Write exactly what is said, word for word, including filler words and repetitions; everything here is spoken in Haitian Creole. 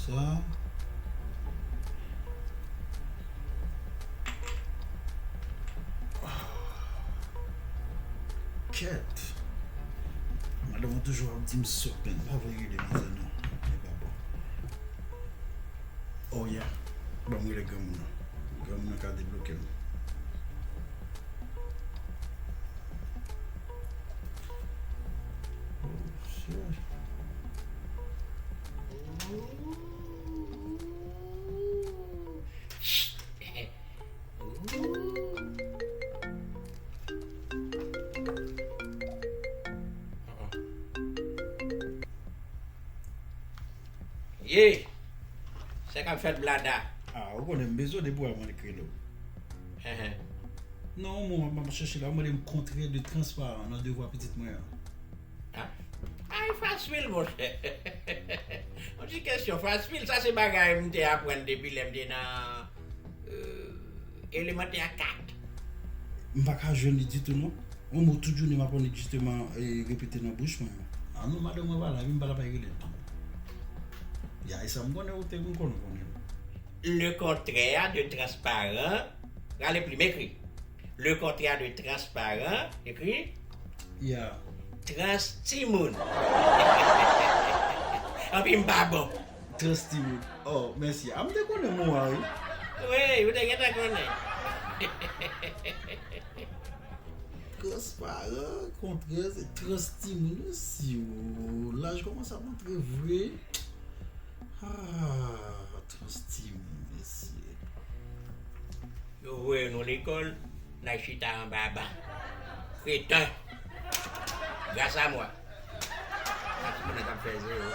Sa. Kèt. Madanm mwen toujou ap di m sòt, men m pa vle rele madanm non. Li pa bon. Oh yeah. Ban m rele granmoun nan. Granmoun nan ka debloke m. Oh shit. Ye! Sa k ap fèt, blada? Ah, ou konnen m bezwen depi w wè mwen krele w. Enhen. Non, yon mo m ap chèche la, ou mande m kontrè de transparan nan devwa pitit mwen an. Ah, ay, fasil, monchè. Yon ti kesyon fasil, sa se bagay m te aprann depi lè m te nan, euh, elemantè kat. M pa ka jwenn li ditou non. Yon mo tout jounen m ap egzisteman, eh, repete nan bouch mwen. Ah non, madanm mwen pa la, epi m pa t ap rele l tou. Ya, e sa m konnen, ou te konn konnen, konnen. Le contraire de transparent, rale plim, ekri. Le contraire de transparent, ekri. Ya. Trans timoun. Anpi m pa bon. Trans timoun. Oh, mèsi. Ah, m te konnen mo a, wi. Wi, ou te gentan konnen. Transparan, kontrè, se trans timoun. Mèsi, o. Laj kòmanse ap antre vre. Ah, trans timoun, mesye. Yo voye nou lekòl, n al chita anba ban. Kreten. Gras a mwa. Sa timoun nan t ap fè zewo.